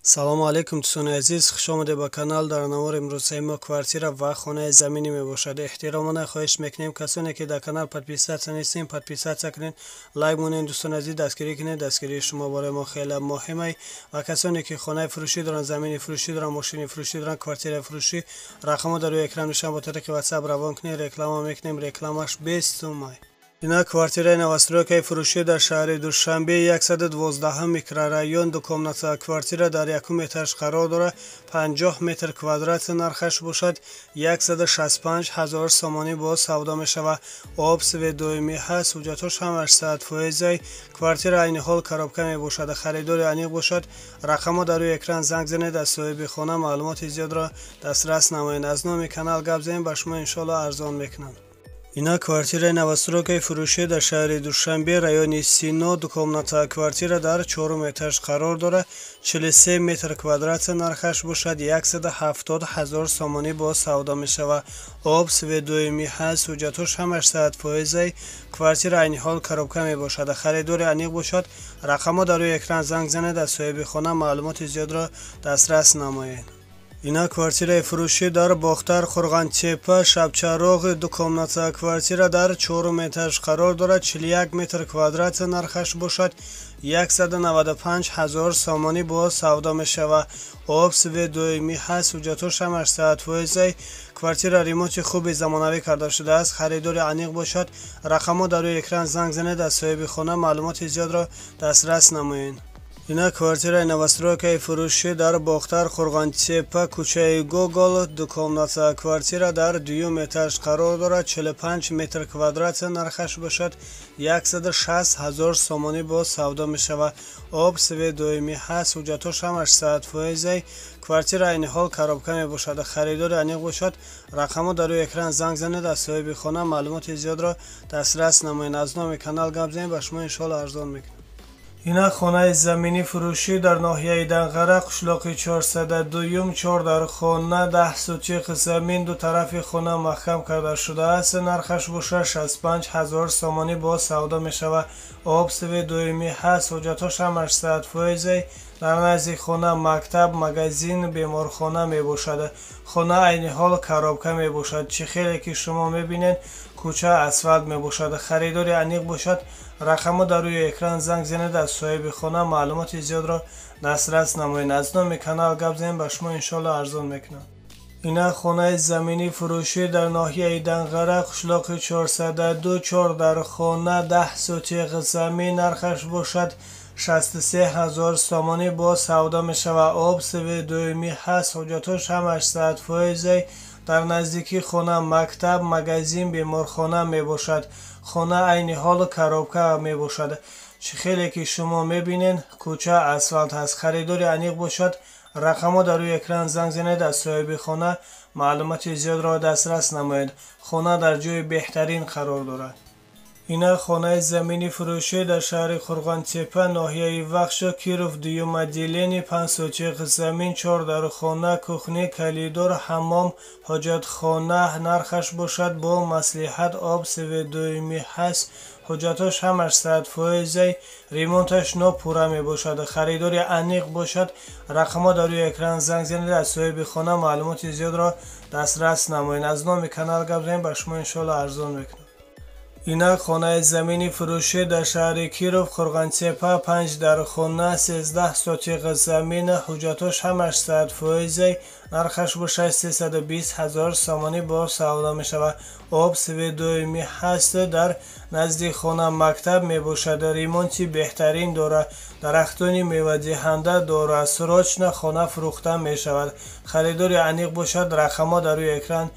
Салому алейкум, дӯстони азиз, хуш омадед ба канал. Дар навори имрӯзаи мо квартира ва хонаи заминӣ мебошад. Эҳтиромона хоҳиш мекунем, касоне ки дар канал подписаться нестем, подписаться кунед, лайк монед. Дӯстони азиз, дастгирӣ кунед, дастгирии шумо барои мо хеле муҳим ай. Ва касоне ки хонаи фурӯшӣ доранд, замини фурӯшӣ доранд, мошини фурӯшӣ доранд, квартираи фурӯшӣ, рақамҳо дар рӯи экран мешаванд, бо тариқи WhatsApp равон кунед, реклама мекунем, рекламаш 20 сумай. Ина квартираи новостройкаи фурӯшӣ дар шаҳри Душанбе, 112 микрорайон, двухкомнатная квартира дар якум этаж қарор дорад, 50 метр квадрат, нархаш бошад 165 ҳазор сомонӣ боз савдо мешавад. Об, свет доимӣ ҳаст, ҳуҷҷатҳош ҳамаш 100%. Квартира айни ҳол коробка мебошад. Харидори аниқ бошад, рақамҳо дар рӯи экран, занг занед, аз соҳиби хона маълумоти зиёдро дастрас намоед. Аз номи канал гап занед, ба шумо иншоалло арзон мекунанд. Ина квартираи новостройкаи фурӯшӣ дар шаҳри Душанбе, райони Сино, двухкомнатная квартира дар чорум этаж қарор дорад, 43 метр квадрат, нархаш бошад 170 ҳазор сомонӣ боз савдо мешавад. Об, свет доимӣ ҳаст, ҳуҷҷатҳош ҳамаш 100%. Квартира айни ҳол коробка мебошад. Харидори аниқ бошад, рақамҳо дар рӯи экран, занг занед, аз соҳиби хона маълумоти зиёдро дастрас намоед. Ина квартираи фурӯшӣ дар Бохтар, Қурғонтеппа, Шабчароғ, двухкомнатная квартира дар чорум этаж қарор дорад, 41 метр квадрат, нархаш бошад 195 ҳазор сомонӣ боз савдо мешавад. Об, свет доимӣ ҳаст, ҳуҷҷатҳош ҳамаш 100%. Квартира ремонти хуби замонавӣ карда шудааст. Харидори аниқ бошад, рақамҳо дар рӯи экран, занг занед, аз соҳиби хона маълумоти зиёдро дастрас намоед. Ина квартираи новостройкаи фурӯшӣ дар Бохтар, Қурғонтеппа, кӯчаи Гогол, двухкомнатная квартира дар дуюм этаж қарор дорад, 45 метр квадрат, нархаш бошад 160 ҳазор сомонӣ боз савдо мешавад. Об, свет доимӣ ҳаст, ҳуҷҷатҳош ҳамаш 100%. Квартира айни ҳол коробка мебошад. Харидори аниқ бошад, рақамҳо дар рӯи экран, занг занед, аз соҳиби хона маълумоти зиёдро дастрас намоед. Аз номи канал гап занед, ба шумо иншоалло арзон мекунад. Ина хонаи заминӣ фурӯшӣ дар ноҳияи Данғара, қишлоқи 402, чор дар хона, 10 сотих замин, ду тарафи хона маҳкам карда шудааст, нархаш бошад 65 ҳазор сомонӣ боз савдо мешавад. Об, свет доимӣ ҳаст, ҳуҷҷатҳош ҳамаш 100%. Дар назди хона мактаб, магазин, беморхона мебошад. Хона айни ҳол коробка мебошад. Чӣ хеле ки шумо мебинед, кӯча асфалт мебошад. Харидори аниқ бошад, рақамҳо дар рӯи экран, занг занед, аз соҳиби хона маълумоти зиёдро дастрас намоед. Аз номи канал гап занед, ба шумо иншоалло арзон мекунанд. Ина хонаи заминӣ фурӯшӣ дар ноҳияи Данғара, қишлоқи 402, чор дар хона, 10 сотих замин, нархаш бошад 63 ҳазор сомонӣ боз савдо мешавад. Об, свет доимӣ ҳаст, ҳуҷҷатҳош ҳамаш 100%. Дар наздикии хона мактаб, магазин, беморхона мебошад. Хона айни ҳол коробка мебошад. Чӣ хеле ки шумо мебинед, кӯча асфалт ҳаст. Харидори аниқ бошад, рақамҳо дар рӯи экран, занг занед, аз соҳиби хона маълумоти зиёдро дастрас намоед. Хона дар ҷои беҳтарин қарор дорад. Ина хонаи заминӣ фурӯшӣ дар шаҳри Қурғонтеппа, ноҳияи Вахш, Киров, дуюм отделение, 5 сотих замин, чор дар хона, кухня, коридор, ҳаммом, ҳоҷатхона, нархаш бошад бо маслиҳат, об, свет доимӣ ҳаст, ҳуҷҷатҳош ҳамаш 100%, ремонташ нопурра мебошад. Харидори аниқ бошад, рақамҳо дар рӯи экран, занг занед, аз соҳиби хона маълумоти зиёдро дастрас намоед. Аз номи канал гап занед, ба шумо иншоалло арзон мекунад. Ина хонаи замини фурӯшӣ дар шаҳри Киров, Қурғонтеппа, панҷ дар хона, 13 сотих замин, ҳуҷҷатҳош ҳамаш 100%, нархаш бошад 320 ҳазор сомонӣ боз савдо мешавад. Об, свет доимӣ ҳаст, дар назди хона мактаб мебошад, ремонти беҳтарин дорад, дарахтони мевадиҳанда дорад. Срочно хона фурӯхта мешавад. Харидори аниқ бошад, рақамҳо дар рӯи экран,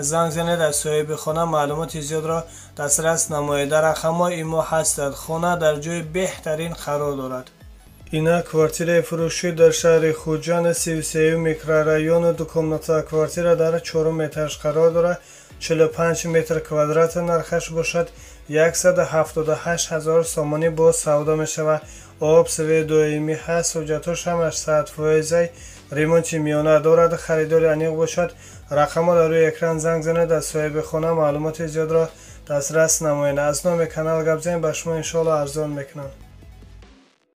занг занед, аз соҳиби хона маълумоти зиёдро дастрас намоед. Дар рақамҳои мо ҳастад. Хона дар ҷои беҳтарин қарор дорад. Ина квартираи фурӯшӣ дар шаҳри Хуҷанд, 33 микрорайон, двухкомнатная квартира дар чорум этаж қарор дорад, 45 метр квадрат, нархаш бошад 178 ҳазор сомонӣ боз савдо мешавад. Об, свет доимӣ ҳаст, ҳуҷҷатҳош ҳамаш 100%, ремонти миёна дорад. Харидори аниқ бошад, рақамҳо дар рӯи экран, занг занед, аз соҳиби хона маълумоти зиёдро дастрас намоед. Аз номи канал гап занед, ба шумо иншоалло арзон мекунанд.